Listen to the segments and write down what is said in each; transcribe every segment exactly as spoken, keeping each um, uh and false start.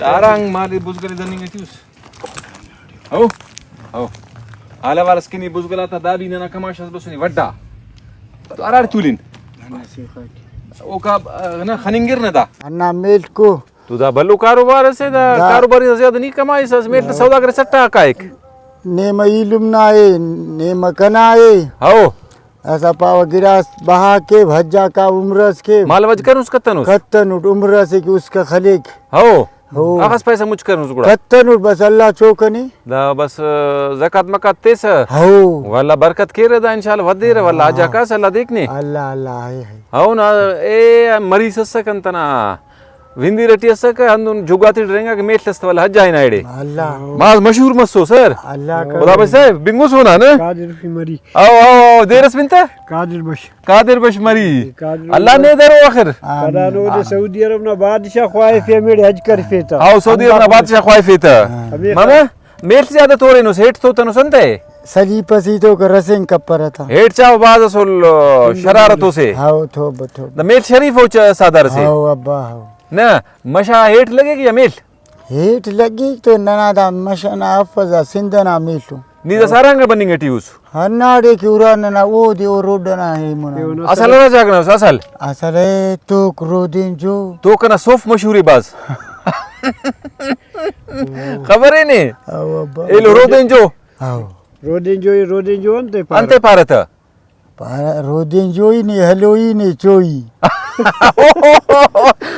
تارانگ مالے بزگل دننگ ٹی اس۔ ہو؟ ہو۔ حال احوال اس کہ نی بزگل آتا دا بھی ننا کماش اس بسنی وڈا۔ تو ہراڑے تولن؟ اوکا، آ، نہ خننگر نہ دا۔ ہندا میل کو۔ تو دا بھلو کاروبار اسے دا، دا۔ کاروباری زیادہ نی کمائسس، میل تہ سوداگر سٹا کائک۔ نیمہ ایلم نا اے، نیمہ کنا اے۔ ہو۔ اسا پاوہ گڑاس بہا کیو، حج آ کاو، عمرہ اس کیو۔ مال وج کرنس کتنس؟ کتنٹ، عمرہ اسے کہ اسکا خلیک۔ ہو۔ ہو۔ اخس پیسہ مچ کرنس گڑا؟ کتنٹ بس اللہ چوکنے۔ دا بس، آ، زکوٰۃ مکات تیسہ۔ ہو۔ واللہ برکت کیرہ دا انشاءاللہ ودیرہ واللہ ہاں۔ حج آ کاس اللہ دیک نے۔ اللہ، اللہ، ہائے، ہائے۔ ہو نا، اے مریض اسک انت نا۔ وندیر ٹی اسکہ، ہندن جھگاتے ٹی رہینگا کہ میڷ اس تہ ولدا حج آ ہنا ایڑے۔ اللہ۔ بھاز مشہور مسو سر۔ اللہ کرم۔ خدا بخش صاحب، بنگوس اونا نا؟ قادر بخش مری۔ او، او، او، دیر اس بنتہ؟ قادر بخش۔ قادر بخش مری۔ قادر اللہ بخش۔ نے درو آخر۔ آمین۔ پدا نو دے آمین۔ سعودی عرب نا بادشاہ خواہفے ہمیڑے حج کرفے تہ۔ ہاؤ، سعودی عرب نا بادشاہ خواہفے تہ۔ ہاں۔ ہمیخا۔ ماما، میڷ زیادہ تورینس، ہیٹ توتنس انتئے؟ سلیپ اس ای تو کہ رسینگ کپرہ تا۔ ہیٹ چاو باز اسل، آ، شرارت اسے۔ ہاؤ، توبہ، توبہ۔ دا میڷ شریف او چا سادار اسے؟ ہاؤ، ابا، ہاؤ۔ نہ، مش آ ہیٹ لگیک یا میڷ؟ ہیٹ لگیک تو ننا دا مش ئنا افس آ سندھ ئنا میڷ او۔ نی دا سارانگ بننگ ٹی اس؟ ہنداڑے کہ ارا ننا اودے او روڈ ئنا ایمون آ۔ اصل ہرا جاگہ نا اس اصل؟ اصل اے توک رودینجو۔ توک ئنا سوف مشہور اے باز۔ خبر اے نے؟ او ابا۔ ایلو رودینجو۔ ہاؤ۔ رودینجو، رودینجو انتے پارہ؟ انتے پارہ تہ؟ پارہ، رودینجوئی نے، ہلوئی نے، چوئی۔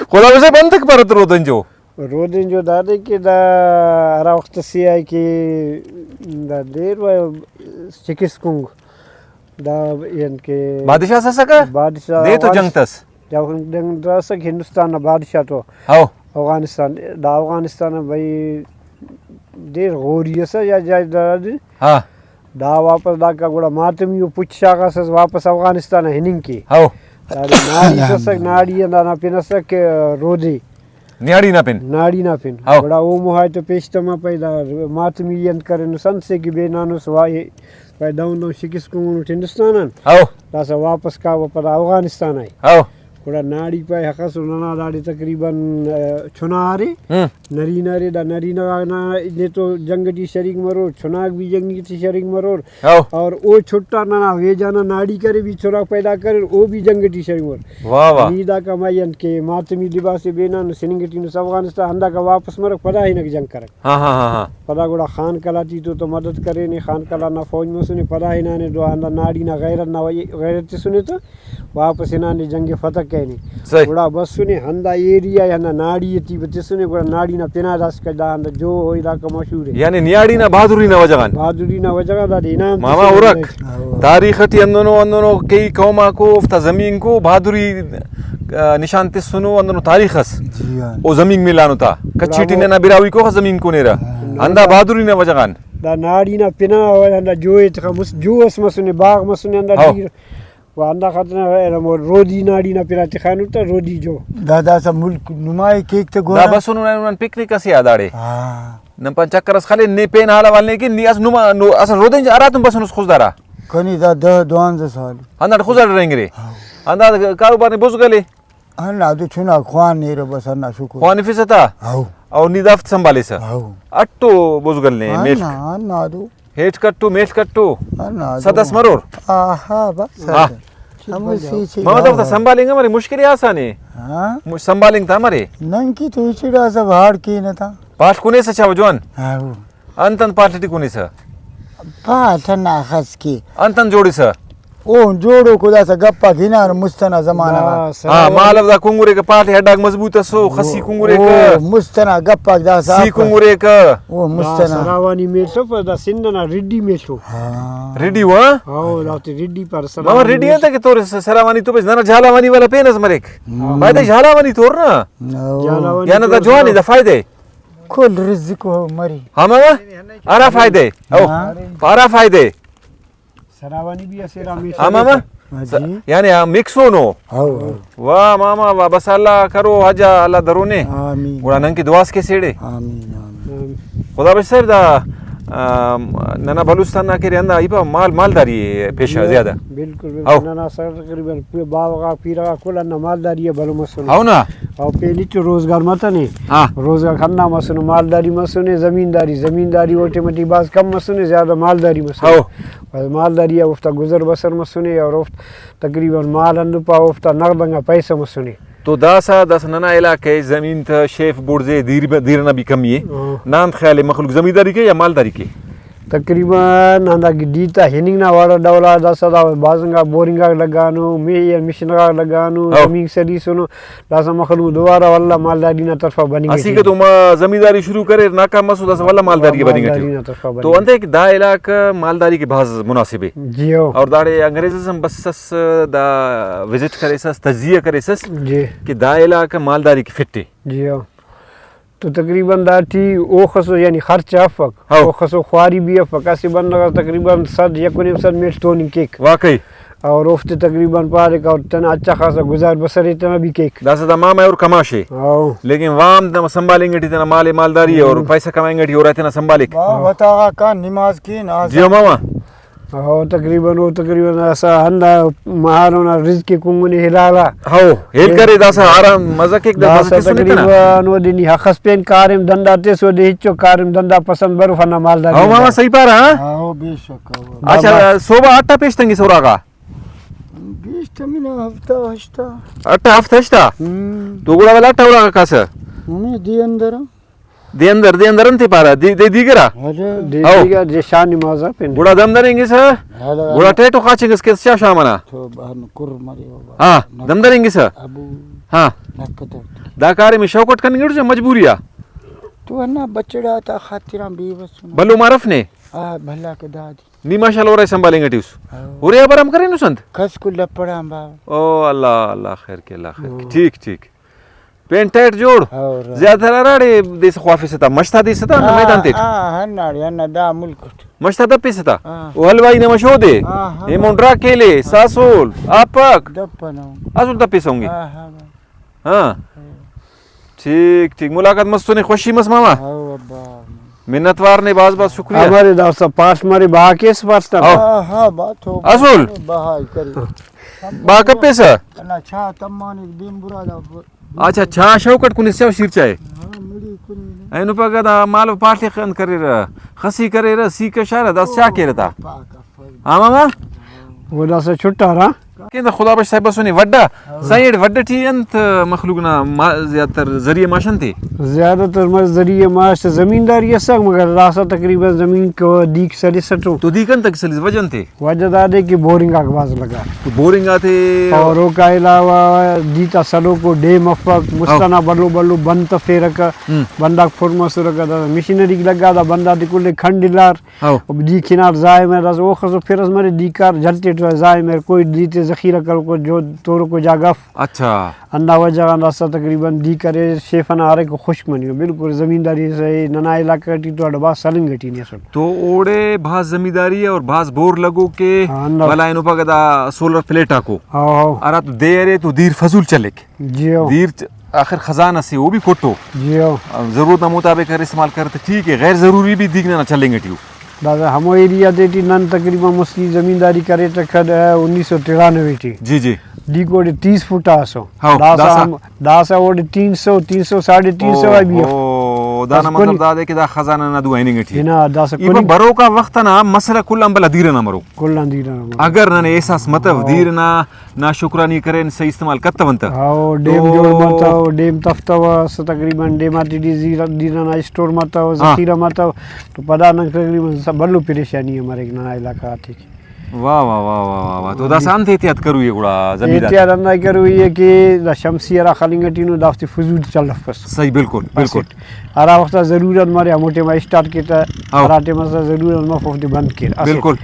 خدا بخش صاحب، انتک پارہ تہ رودینجو؟ رودینجو دادے کہ دا ہرا وخت سے آئی کہ دا دیر و شکست کنگ دا یعنی کہ بادشاہ اس اسکہ؟ بادشاہ نے تو افغانستان جنگ تس؟ جنگ تس کہ ہندوستان نا بادشاہ تو ہو۔ افغانستان، دا افغانستان بھئی دیر غوری ئسہ یا جائیداد۔ ہاں۔ دا واپس داکا گڑا ماتمی و پچ شاغاسس واپس افغانستان آ ہننگ کے۔ ہو۔ دادے ناڑی اسک، ناڑی ہندانا پن اسک، رودے۔ نیاڑی نا پن؟ ناڑی نا پن۔ ہو۔ گڑا او موہائے تو پیش تما پائے دا ماتمی انت کرینس، انت سے کہ بینانس وا-، پائے دہن دہن شکست کنگنٹ ہندوستان آن۔ ہو۔ داسہ واپس کاوہ پدا افغانستان آ۔ ہو۔ گڑا ناڑی پائے ہخس و ننا داڑے تقریباً، آ، چنا ارے۔ ہم۔ نرینہ ارے، دا نرینہ غاک نا نے تو جنگ ٹی شریک مرور، چناک بھی جنگ ٹی شریک مرور۔ ہو۔ اور او چھٹا ننا ویجانا ناڑی کرے بھی چناک پیدا کریر، او بھی جنگ ٹی شریک مرور۔ واہ واہ۔ نی داکا مائی انت کہ ماتمی لباس ءِ بینانس، ہننگ ٹی نس افغانستان، ہنداکا واپس مرک، پدا ہنک جنگ کرک۔ ہاں، ہاں، ہاں، ہاں۔ پدا گڑا خان قلات ای تو، تو مدد کرینے، خان قلات نا فوج مسنے، پدا ہنانے دو ہندا ناڑی نا غیرت نا وجہ، غیرت تسنے تو واپس ہنانے جنگ فتح کرینے۔ صحیح۔ گڑا بسنے ہندا ایریا ءِ ہندا ناڑی ٹی بتسنے، گڑا ناڑی نا پنا داسکا دا ہندا جو او علاقہ مشہور ءِ۔ یعنی نیاڑی نا بہادری نا وجہ غان۔ بہادری نا وجہ غان دادے انعام ماما تسنے۔ ارک۔ ہاں۔ تاریخ ٹی ہندنو، ہندنو کئی قوم آکو اوفتا زمین کو بہادری، آ، نشان تسنو، ہندنو تاریخ اس۔ جی ہاں۔ او زمین ملانو تا۔ کچھی ٹی ننا براہوئی کو زمین کونیرہ۔ ہاں۔ ہندا بہادری نا وجہ غان۔ دا ناڑی نا پنا و ہندا جو ءِ تخا مس-، جو اس مسنے، باغ مسنے ہندا ہاؤ۔ دیر۔ و ہندا خاطر نا اینو رودی ناڑی نا پنا تخانٹ تا رودی جو۔ دا داسہ ملک نما ءِ کیک تہ دا گورا۔ بسنو نن، نن پکنک اسے آ داڑے۔ ہاں۔ نن پان چکر اس خلین، نے پین حال احوال نے کن، نی اس نما، نو، اسہ رودینجو ہراتم بسنس خضدار آ۔ کنے دا دہ دوانزہ سال۔ ہنداڑے خضدار رہینگرے۔ ہاں۔ ہندا کاروبار نے بزگلے۔ ہندا دو چنا خوانیرہ بس، ہندا شکر۔ خوانفسہ تا؟ ہاؤ۔ او نی دافت سنبھالیسہ؟ ہاؤ۔ اٹو بزگل نے ہندا، میڷ؟ ہندا دو۔ ہیٹ کٹو، میڷ کٹو۔ ہندا دو۔ صد اس مرور؟ آہا، بس۔ ہاں۔ ہمو سی چی ماما دا۔ دافتا سنبھالنگ امر مشکل ءِ آسان ءِ؟ ہاں۔ مش-، سنبھالنگ تا امر ءِ؟ نن کی تو ہچڑا سب ہاڑ کینہ تا۔ پاڷ کنیسہ چاوہ جوان؟ ہاں۔ انت انت پاڷ ٹی کنیسہ؟ پاڷ ہندا خس کے۔ انت انت جوڑسہ؟ او جوڑوکو داسہ گپاک ہنانو مست ئنا زمانہ غا۔ ہاں، مالو دا کنگریکہ، پاٹ ءِ ہڈاک مضبوط اسو، خسی کنگریکہ۔ او، مست ئنا گپاک داسہ سی افس۔ کنگریکہ۔ او، مست دا ئنا۔ سراوانی میڷ اف، دا سندھ ئنا ریڈی میڷ او۔ ہاں۔ ریڈی وا؟ ہاں، دافتے ریڈی پارہ، ماما سراوانی ریڈی میڷ۔ انت کہ تورس سراوانی تو بس ننا جھالاوانی والا پین اس مریک۔ ہاں۔ بایدے جھالاوانی تور نا۔ ہاں۔ جھالاوانی یا نہ دا تور جوان نا۔ ءِ، دا فائدہ ءِ۔ کل رزق و مری۔ ہاں ماما، ہرا فائدہ ءِ۔ او، ہاں۔ ہرا فائدہ ءِ۔ سراوانی بھی اسہ ارا میسہ ہاں ماما۔ ہاں جی۔ یعنی آ مکس اونو۔ ہاؤ، ہاؤ۔ واہ ماما واہ، بس اللہ کرو حج آ، اللہ درونے۔ آمین۔ گڑا نن کہ دعاس کیسیڑے۔ آمین، آمین۔ خدا بخش صاحب دا آم، ننا بلوچستان نا کہ ارے ہندا ای پاوہ مال، مالداری پیشہ زیادہ۔ بالکل، بالکل۔ ہو۔ ننا سر تقریباً پورے باوہ غاک، پیرہ غاک کل ہندا مالداری آ بھلو مسنو۔ ہو نا؟ او پین ہچو روزگار متنے۔ ہاں۔ روزگار ہندا مسنو، مالداری مسنے، زمینداری، زمینداری او ٹائم ٹی بھاز کم مسنے، زیادہ مالداری مسنے۔ ہو۔ بس مالداری آ اوفتا گزر بسر مسنے اور اوفتا تقریباً مال ہندن پاوہ اوفتا نغد انگا پیسہ مسنے۔ تو داسہ، داسہ ننا علاقہ ءِ زمین تہ شیف بڑزے، دیر، دیر ئنا بھی کمی ءِ۔ ہاں۔ نا انت خیال ءِ، مخلوق زمینداری کے یا مالداری کے؟ تقریباً ہندا کہ ڈیہہ تا ہننگ نا وڑ ڈول آ داسہ دا بھاز انگا بورنگ آک لگانو، می-، مشین غاک لگانو، ہاں۔ زمین سلیسنو، داسہ مخلوق دوبارہ ولدا مالداری نا طرفا بننگ اسیکہ ٹی۔ تو ما زمینداری شروع کریر، ناکام مسو، داسہ ولدا مالداری آ بننگ ٹی۔ مالداری نا طرفا بننگ۔ تو انتئے کہ دا علاقہ مالداری کہ بھاز مناسب ءِ۔ جی ہو۔ اور داڑے انگریز ئس ہم بسس، دا وزٹ کریسس، تجزیہ کریسس جی۔ کہ دا علاقہ مالداری کہ فٹ ءِ۔ جی ہو۔ تو تقریباً داٹی اوخس و یعنی خرچہ افک، ہو۔ اوخس و خواری بھی افک، اسہ بندغ اس تقریباً صد، یک و نیم صد میٹر توننگ کیک۔ واقعی۔ اور اوفتے تقریباً پاریک اور تینا اچھا خاصا گزار بسر ءِ تینا بھی کیک۔ داسہ دا ماما اور کماش ءِ۔ ہو۔ لیکن وام تینا سنبھالنگ ٹی تینا مال ءِ مالداری ءِ اور ہم۔ پیسہ کمائنگ ٹی اورا تینا سنبھالیک۔ با-، وتاغا کان نماز کین آ جی ہو ماما۔ ہو، تقریباً، او تقریباً اسہ ہندا مہار اونا رزق ءِ کنگنے ہلالا۔ ہو، ہیل کرے داسہ آرام مزہ کیک دا داسہ مزہ تسنے تینا۔ تقریباً اودے نی ہخس پین کاریم دھندا تس، اودے ہچو کاریم دھندا پسند بروف ہندا مالداری ہو ماما، ہندا۔ صحیح پارہ، ہاں؟ ہاں، بے شک، ہاں۔ اچھا، بابا۔ صوبہ اٹ آ پیش تنگسہ اراغا؟ پیش تمنہ ہفتہ ہشتہ۔ اٹ آ ہفتہ ہشتہ؟ ہم۔ تو گڑا ولدا اٹ آ اراغا کاسہ؟ ہمے دے اندر آ۔ دے اندر، دے اندر انتے پارہ؟ دے، دے دیگر آ؟ ارے۔ دے ہو۔ دیگر، دے شاہ نماز آ پن۔ گڑا دم درینگسہ؟ ہلو، گڑا ہلو۔ ٹیٹو خاچنگس کیس چا شام ئنا؟ تو بہن کر مرے بابا۔ ہاں، دم درینگسہ؟ ابو۔ ہاں۔ نکتو۔ دا کاریم شوق اٹ کننگ اٹ چا مجبوری آ؟ تو ہندا بچڑا تا خاطران بے بس نا۔ بھلو مار اف نے؟ آ، بھلا کہ دادی۔ نی ماشاءاللہ اورا سنبھالنگ ٹی اس۔ ہاں۔ اورے آ برام کرینس انت؟ کس کو لپڑان بابا۔ او اللہ، اللہ خیر کے، اللہ خیر کے۔ ہاں۔ ٹھیک، ٹھیک۔ پین ٹائٹ جوڑ۔ ہاں، راہ۔ زیادہ تر ہراڑے دیسہ خوافسہ تا، مش تا دیسہ تا، ہندا ہاں، میدان تیٹ۔ ہاں، ہناڑے، ہندا دا ملک اٹ۔ مش تا دپسہ تا۔ ہاں۔ او حلوائی نا مش اودے۔ ہاں، ہاں۔ ایمون ڈرا کیلے، ساسول، آپک۔ دپنہ۔ اسل دپسہ ہنگے۔ ہاں، ہاں، ہاں۔ ہاں۔ ٹھیک، ٹھیک۔ ملاقات مس تو نے خوشی مس ماما۔ ہاں، ابا۔ منت وار نے، باز باز شکریہ۔ ہمارے داستا پاس مارے بہا کیس پاس تا۔ ہاں۔ ہاں، ہاں، بات ہو۔ اسل۔ بہا کرے۔ بہا کپیسہ؟ نہ، چھا تمانے بیم برا دا۔ اچھا، چھا شوکٹ کنس چا شیر چائے؟ ہاں، مڑی کنی نے۔ اینو پاگہ دا مالو پاٹے خن کریرہ، خسی کریرہ، سی کشارہ، داس چا کیرہ تا؟ پاک افضل۔ ہاں ماما؟ وہ داسا چھٹا را۔ کین دا خدا بخش صاحب بسنے وڈا۔ ہاں۔ سائیں، ایڑے وڈ ٹی انت مخلوق نا ما-، زیادہ تر ذریعہ معاش انتے؟ زیادہ تر ما-، ذریعہ معاش زمینداری اسک، مگر داسا تقریباً زمین کو دیک سلسٹو۔ تو دیک انتکہ سلیس، وجہ انتے؟ وجہ دادے کہ بورنگ آک بھاز لگا۔ تو بورنگ آتے اور اوکا علاوہ دیتا سلوکو ڈیم افک، مست ہاں۔ ئنا بھلو بھلو بند تفیرکہ، ہم۔ بنداک پر مسرکہ، داسا مشینری لگا، دا بنداتے کل ئے کھنڈ الار۔ ہاں۔ و دیک ہنار ضائع مر، داسا اوخس و پھرس مرے دیکار جھل تیٹ ضائع مر، کوئی دیتے ذخیرہ کروکو جو تورکو جاگہ اف۔ اچھا۔ ہندا وجہ غان داسا تقریباً دیک ارے شیف ئنا ہریک و خشک مننگ، بالکل زمینداری سے ننا علاقہ ٹی تو اڈ بھاز سلنگ ٹی نے اسل۔ تو اوڑے بھاز زمینداری اور بھاز بور لگو کے ہاں، ہندا۔ ولا اینو پاگہ دا سولر پلیٹ آکو۔ ہاں، ہاں۔ ہرا تو دے ارے تو دیر فضول چلیک۔ جی ہو۔ دیر چ-، آخر خزانہ سے او بھی کٹو۔ جی ہو۔ ضرورت نا مطابق اگر استعمال کرے تو ٹھیک ہے، غیر ضروری بھی دیک ننا چلینگ ٹی او۔ دادا ہمو ایریا تیٹی نن تقریباً مستی زمینداری کریٹکہ انیس سو ترانوے ٹی۔ جی، جی۔ دیک اوڑے تیس فٹ آ اسو۔ ہاں، داسا داسا۔ ہم-، داسا اوڑے تین سو، تین سو، ساڑھے تین سو آ بھی اف۔ او، دانا بس مطلب کل دادے کہ دا خزانہ نا دو ایننگ ٹی۔ ہنا، داسا ای کل بروکا وخت نا مسئلہ کل آن بھلا دیر ئنا مرو۔ کل آن دیر ئنا مرو۔ اگر ننے احساس متو ہاں۔ دیر نا ناشکرانی کرین، صحیح استعمال کتون تہ۔ ہاں، ڈیم تو جوڑ متو، ڈیم تفتو، اس تقریباً ڈیم آتے ٹی زیرہ، دیر ئنا اسٹور متو، ہاں۔ ذخیرہ متو، تو پدا نن تقریباً سب بھلو پریشانی ءِ مریک ننا علاقہ غاتے ٹی۔ واہ، واہ، واہ، واہ، واہ، واہ۔ تو داسہ انت احتیاط کروئی ءِ گڑا زمیندار؟ احتیاط ہندائی کروئی ءِ کہ دا شمسی ہرا خلنگ ٹی نو دافتے فضول چلفس۔ صحیح، بالکل، بالکل۔ اسٹ۔ ہرا وخت آ ضرورت مرے، ہمو ٹائم آ اسٹارٹ کیتہ، ہاں۔ ہرا ٹائم آ ضرورت مف، اوفتے بند کیر۔ اسٹ۔ بالکل۔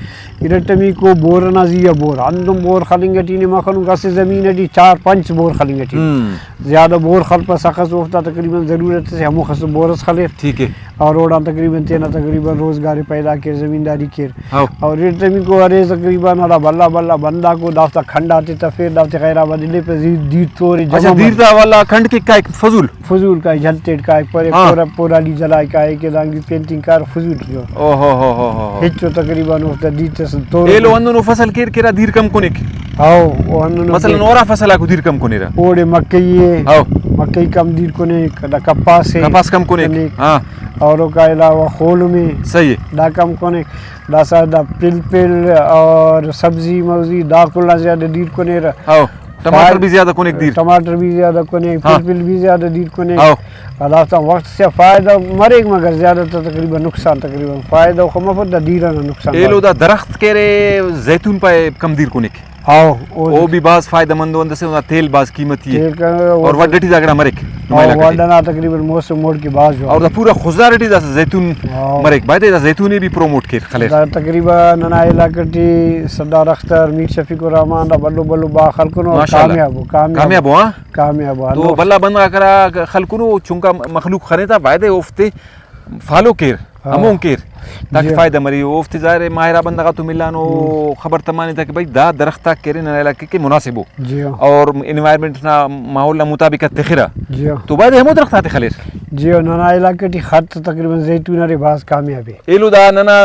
ارٹمیکو بور ئنا زی آ بور، ہندن بور خلنگ ٹی نے مخنک، اسہ زمین ٹی چار پنچ بور خلنگ ٹی۔ ہم۔ زیادہ بور خلپہ سخس، اوفتا تقریباً ضرورت سے ہموخس بور ئس خلیر۔ ٹھیک ہے۔ اور اوڑان تقریباً تینا تقریباً روزگار پیدا کیر، زمینداری کیر۔ ہاؤ۔ اور ارٹمیکو ارے تقریباً ہرا بھلا بھلا بندغاکو دافتا کھنڈ آتے تفیر، دافتے خیر آباد الیپہ، دیر، دیر تورے اچھا، جمع دیر مر۔ تا والا کھنڈ کہ کائک فضول؟ فضول کائک، جھل تیٹ کائک، پورے ہاں۔ پورا، پورالی جلائی کائک، کہ دانگی پینٹنگ کار فضول جو۔ او ہو ہو ہو ہو ہو۔ ہچو تقریباً اوفتا دیر تس تورے۔ ایلو ہندنو فصل کیر کہ ہرا دیر کم کنیک؟ ہاؤ، او ہندنو مثلاً دیر۔ اورا فصل آکو دیر کم کنیرہ؟ اوڑے مکئی اے، ہاؤ۔ مکئی کم دیر کنیک، دا کپاس اے۔ کپاس کم کنیک، کنیک۔ ہاں۔ اور اوکا علاوہ خولم اے۔ صحیح اے۔ دا کم کنیک۔ داسہ دا پلپل اور سبزی مبزی دا کل آن زیادہ دیر کنیرہ۔ ہاؤ، ٹماٹر فائد-، بھی زیادہ کنیک دیر۔ ٹماٹر بھی زیادہ کنیک، ہاں۔ پلپل بھی زیادہ دیر کنیک۔ ہاؤ۔ اور دافتان وخت سے فائدہ مریک، مگر زیادہ تر تقریباً نقصان، تقریباً فائدہ اوخہ مفت، دا دیر ئنا نقصان ایلو مریک۔ دا درخت کہ ارے زیتون پائے کم دیر کنیک۔ ہاؤ، او او بھی بھاز فائدہ مندو انت اسے، اونا تیل بھاز قیمتی اے۔ تیل کا اور وڈ ٹی دا گڑا مریک نما ہاں، علاقہ ٹی۔ وڈ ئنا تقریباً موسم مڑ کہ بھاز جوان۔ اور دا پورا خضدار ٹی داسہ زیتون ہاں۔ مریک، بایدے دا زیتون ئے بھی پروموٹ کیر خلیر۔ دا تقریباً ننا علاقہ ٹی سردار اختر، میر شفیق الرحمن دا بھلو بھلو باغ خلکنو اور ماشاءاللہ۔ کامیاب او، کامیاب۔ کامیاب او، ہاں؟ کامیاب او، تو ہندوفتے۔ بھلا بندغ آک ہرا خلکنو چنکا مخلوق خنے تا بایدے اوفتے فالو کیر، ہاں۔ ہمون کیر، تاکہ جی۔ فائدہ مرے۔ اوفتے ظاہر اے ماہرہ بندغ آتون ملانو، ہم۔ خبر تمانے تا کہ بھئی دا درخت آک کہ ارے ننا علاقہ کہ مناسب او۔ جی ہاں۔ اور انوائرمنٹ نا ماحول نا مطابق آ تخرہ۔ جی ہاں۔ تو بایدے ہمو درخت آتے خلیر۔ جی ہاں، ننا علاقہ ٹی خط تقریباً زیتون ارے بھاز کامیاب اے۔ ایلو دا ننا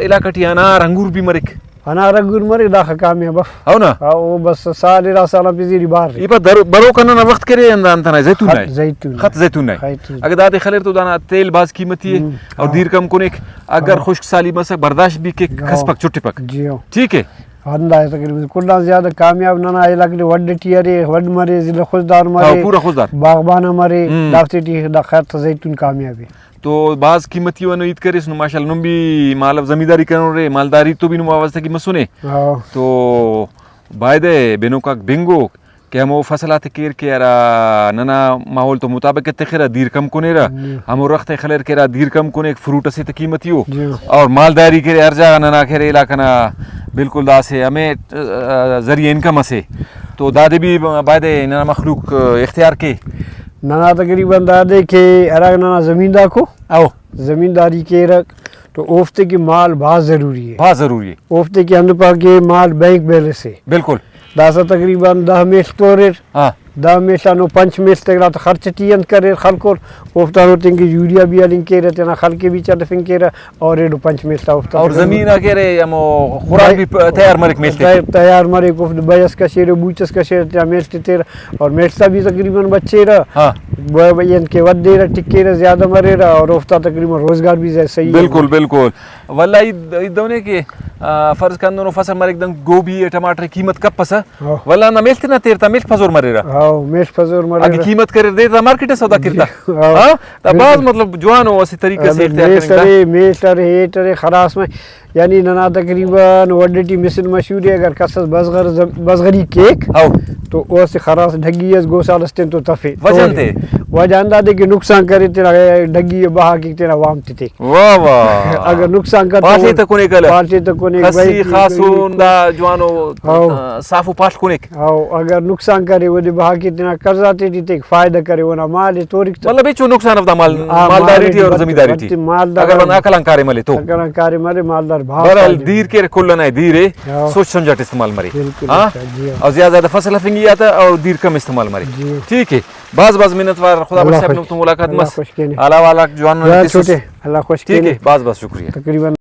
علاقہ ٹی انار انگور بھی مریک۔ انار انگور مرے داخہ کامیاب اف۔ ہو نا؟ ہاں، او بس سال ارا سال آن پزیری بار ارے۔ ای پا درو-، بروکا ننا وخت کرے ہندا انت ئنا زیتون خط نا اے۔ زیتون۔ خط زیتون نا اے۔ خط زیتون۔ اگر دادے خلیر تو دانا تیل بھاز قیمتی اے ہم۔ اور ہاں۔ دیر کم کنیک، اگر ہاں۔ خشک سالی مسک برداشت بھی کیک، ہاں۔ کھسپک چٹپک۔ جی ہاں۔ ٹھیک اے؟ ہندا اے تقریباً کل آن زیادہ کامیاب ننا علاقہ ٹی وڈھ ٹی ارے، وڈھ مرے، ضلع خضدار ہاں، مرے، پورا خضدار۔ باغبانہ مرے، ہم۔ دافتے ٹی دا خط زیتون کامیاب اے۔ تو بھاز قیمتی و نو ہیت کریس نو ماشاءاللہ نم بھی مالو زمینداری کرورے، مالداری تو بھی نم وابستگی مسنے۔ ہاں۔ تو بایدے بنوکاک بنگو کہ ہمو فصل آتے کیر کہ ہرا ننا ماحول تو مطابق تخرہ، دیر کم کنیرہ، جی۔ ہمو درخت تے خلیر کہ ہرا دیر کم کنیک، فروٹ اسے تے قیمتی او۔ جی۔ اور مالداری کرے ہر جاگہ ننا کہ ارے علاقہ نا بالکل داسے ہمے، آ، ذریعہ انکم اسے۔ تو دادے بھی بایدے ننا مخلوق اختیار کے۔ ننا تقریباً دادے کہ ہرا ننا زمینداکو او۔ زمینداری کیرک تو اوفتے کہ مال بھاز ضروری اے۔ بھاز ضروری اے۔ اوفتے کہ ہندن پا کہ مال بینک بیلنس اے۔ بالکل۔ داسہ تقریباً دہ میڷ توریر۔ ہاں۔ دہ میڷ آن او پنچ میڷ تے گڑا خرچ ٹی انت کریر خلکر، اوفتان او تینکہ یوریا بھی ہلنگ کیرہ، تینا خلق ئے بھی چلفنگ کیرہ اور ایڑو پنچ میڷ تا اوفتا اور تقریباً زمین آ کہ ارے ہمو خوراک بھی پ-، تیار مریک میڷ تے۔ تیار، تیار مریک، اوفتے بئے ئس کشیرہ، بوچ ئس کشیرہ، تینا میڷ تے تیرہ۔ اور میڷ تا بھی تقریباً بچیرہ۔ ہاں۔ و-، و-، یعنی کہ ودیرہ، ٹکیرہ، زیادہ مریرہ اور اوفتا تقریباً روزگار بھی زیادہ صحیح ہے۔ بالکل، بالکل۔ ولدا ای، ای دہنے کہ، آ، فرض کن دنو فصل مریک دن گوبھی ءِ، ٹماٹر ءِ قیمت کپسہ، ہاں۔ ولدا ہندا میڷ تینا تیر تا میڷ پزور مریرہ۔ ہاں، میڷ پزور مریرہ۔ اگہ قیمت کریر دیر تا مارکیٹ ءِ سودا کیر تا۔ جی، ہاں۔ ہاں؟ دا بالکل۔ بھاز مطلب جوانو اسہ طریقہ سے اگر اختیار میڷ کرینگ دا۔ ارے، میڷ ارے، ہیٹ ارے، خراس مریک۔ یعنی ننا تقریباً وڈھ ٹی مسن مشہور ءِ، اگر کس اس بزغر ز-، بزغری کیک ہاؤ۔ تو او اسہ خراس ڈھگی اس گوسال اس تین تو تفے۔ وجہ انت ءِ؟ وجہ ہندادے کہ نقصان کرے تینا ڈھگی ءِ بہا کیک تینا وام تتیک۔ واہ واہ۔ اگر نقصان کرے تو پاڷ ءِ تہ کنیک الہ۔ پاڷ ءِ تہ کنیک، خسی بھائی، خاسن دا جوانو ہاؤ۔ صافو پاڷ کنیک۔ ہاؤ، اگر نقصان کرے، اودے بہا کے تینا قرض آتے ٹی تیک، فائدہ کرے، اونا مال ءِ تورک تہ۔ مطلب ہچو نقصان اف دا مال، آ، مالداری مال ٹی اور بھت-، زمینداری بھت ٹی۔ مالدار اگر بندغ عقل آن کاریم ہلے تو۔ عقل آن کاریم ہلے، مالدار بھاز بہرحال، فائدہ۔ دیر کیر کل ئنا دیر ءِ، ہاؤ۔ سوچ سمجھ اٹ استعمال مرے۔ بالکل، ہاں؟ اچھا، جی ہاں۔ اور زیادہ زیادہ فصل ہفنگی آتا اور دیر کم استعمال مرے۔ جی ہاں۔ ٹھیک ہے۔ بھاز بھاز منت وار، خدا اللہ بخش صاحب خوش۔ نم تو ملاقات اللہ مس۔ خوش کینہ۔ حالا والا جوان جوان ننے تسس۔ چھوٹے، اللہ خوش ٹھیک کینہ۔ ہے، بھاز بھاز شکریہ۔ تقریباً